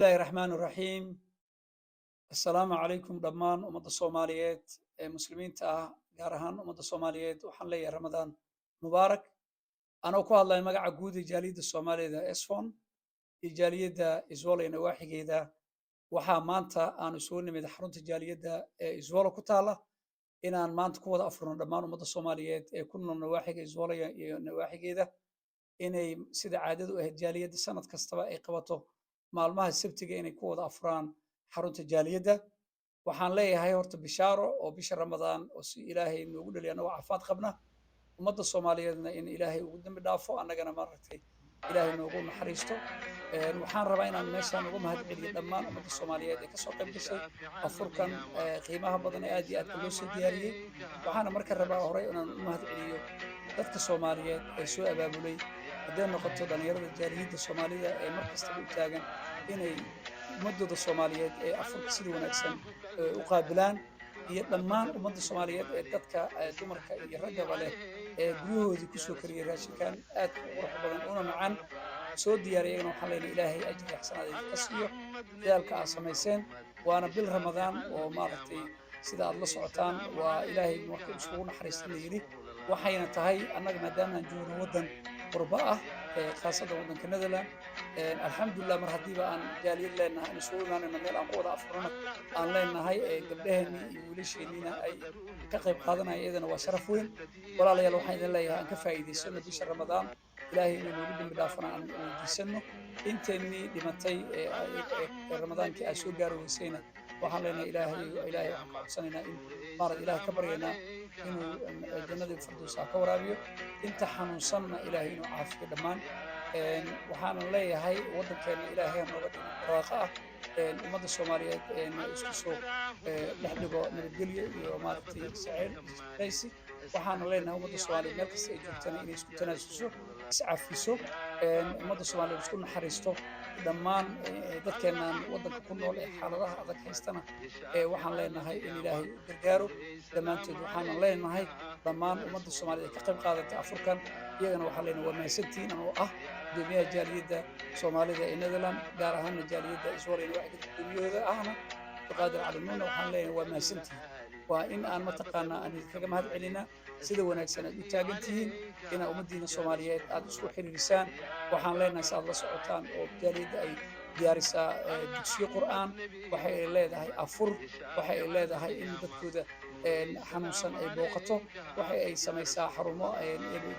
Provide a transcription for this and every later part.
Bismillahi raxmaan raxiim. Assalaamu calaykum dhammaan ummadda Soomaaliyeed ee Muslimiinta ah, gaar ahaan ummadda Soomaaliyeed. Waxaan leeyahay Ramadaan mubaarak. Anoo ku hadlaya magaca guud ee jaaliyadda Soomaalida Zwolle iyo jaaliyadda Zwolle ee nawaaxigeeda, waxaa maanta aanu isugu nimid xarunta jaaliyadda ee Zwolle ku taala inaan maanta ku wada afurno dhammaan ummadda Soomaaliyeed ee ku nool nawaaxiga Zwolle iyo nawaaxigeeda, inay sida caadadu ahayd jaaliyadda sanad kastaba ay qabato maalmaha Sabtiga inay ku wada afuraan xarunta jaaliyadda. Waxaan leeyahay horta bishaaro oo bisha Ramadaan oo si Ilaahay noogu dhaliya annagoo caafimaad qabna, ummadda Soomaaliyeedna in Ilaahay ugu dembi dhaafo, annagana maaragtay Ilaahay noogu naxariisto. Waxaan rabaa inaan meeshaan uga mahad celiyo dhammaan ummadda Soomaaliyeed ee kasoo qayb gashay afurkan qiimaha badan ee aad iyo aadka loo soo diyaariyey. Waxaana marka rabaa horey inaan u mahad celiyo dadka Soomaaliyeed ee soo abaabulay, hadday noqoto dhallinyarada jaaliyadda Soomaalida ee mar kastaba u taagan inay ummadooda Soomaaliyeed ee afurka sida wanaagsan u qaabilaan, iyo dhammaan ummadda Soomaaliyeed ee dadka dumarka iyo raggaba leh ee guryahoodii kusoo kariyey raashinkan aadka u qurux badan una macaan soo diyaariyay. Iyagana waxaan leenahay Ilaahay ajri iyo xasanaad idinka siiyo dadaalka aad samayseen. Waana bil Ramadaan oo maaragtay sida aad la socotaan waa Ilaahay marka iskugu naxariista la yidhi. Waxayna tahay annaga maadaama aan joogno waddan qurbo ah, khaasatan waddanka Netherland, alxamdulilah, mar haddiiba aan jaaliyad leenahay, aan isugu imaanayno meel aan ku wada afurano aan leenahay, gabdhaheenii iyo wiilasheeniina ay ka qayb qaadanaya, iyadana waa sharaf weyn. Walaalayaal, waxaan idin leeyahay aan ka faa'iidaysano bisha Ramadaan, Ilaahay inuu noogu dembi dhaafana aan weydiisano. Inteennii dhimatay ee Ramadaankii aad soo gaari weysayna, waxaan leenahay Ilaahay waxaan ka codsanaynaa in maarad Ilaahay ka baryaynaa inuu jannadii firdowsa ka waraabiyo. Inta xanuunsanna Ilaahay inuu caafiyo dhammaan. Waxaanan leeyahay waddankeena Ilaahay ha nooga dhigo barwaaqo ah, ummadda Soomaaliyeed isku soo dhex dhigo nabadgelyo iyo maaragtay isjeceysi. Waxaana leenahay ummadda Soomaaliyeed meel kasta ay joogtana inay isku tanaasuso, iscafiso, ummadda Soomaaliyeed isku naxariisto. Dhammaan dadkeennan waddanka ku nool ee xaaladaha adag haystana waxaan leenahay in Ilaahay u gargaaro dhammaantood. Waxaanan leenahay dhammaan ummadda Soomaaliyeed ee ka qayb qaadatay afurkan, iyagana waxaan leenahay waa mahadsantihiin. Anoo ah gudoomiyaha jaaliyadda Soomaalida ee Netherland, gaar ahaana jaaliyadda Zwolle gudoomiyahooda ahna Cabdiqaadir Cali Nuuna, waxaan leenahay waa mahadsantihiin. Waa in aan mataqaanaa aan idinkaga mahad celinaa sida wanaagsan aad u taagan tihiin inaa ummaddiina Soomaaliyeed aad isku xiriirisaan. Waxaan leenahay si aad la socotaan oo jaaliyadda ay diyaarisaa dugsiyo Qur'aan, waxay ay leedahay afur, waxay ay leedahay in dadkooda xanuunsan ay booqato, waxay ay samaysaa xarumo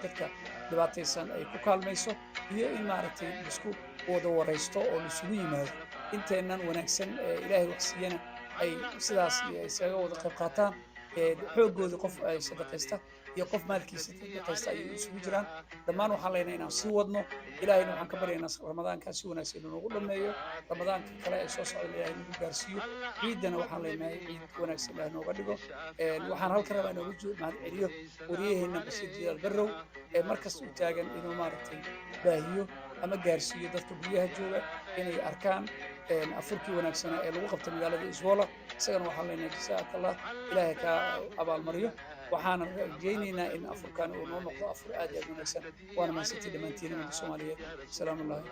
dadka dhibaataysan ay ku kaalmayso, iyo in maaragtay laisku wada waraysto oo laisugu yimaado. Inteennan wanaagsan ee Ilaahay wax siiyana ay sidaas iskaga wada qayb qaataan. Xooggoodii qof ay sadaqaysta iyo qof maalkiisa sadaqaysta ayay isugu jiraan. Dhammaan waxaan leenahay inaan sii wadno. Ilaahayna waxaan ka baryaynaa Ramadaankaa si wanaagsan inuu noogu dhammeeyo, Ramadaanka kale ee soo socda Ilaahay nagu gaarsiiyo. Ciiddana waxaan leenahay ciid wanaagsan Ilahay nooga dhigo. Waxaan halkan rabaa inooga mahad celiyo wariyaheenna Bashiir Jidaal Barrow ee markasta u taagan inuu maaragtay baahiyo ama gaarsiiyo dadka guryaha jooga inay arkaan afurkii wanaagsanaa ee lagu qabtay magaalada Zwolle. Isagana waxaan leenahay jazaak Allah, Ilaahay kaa abaalmariyo. Waxaana rajaynaynaa in afurkan uu noo noqdo afur aad iyo aad wanaagsan. Waana mahadsantii dhammaantiin ummadda Soomaaliyeed. Asalaamu allahi.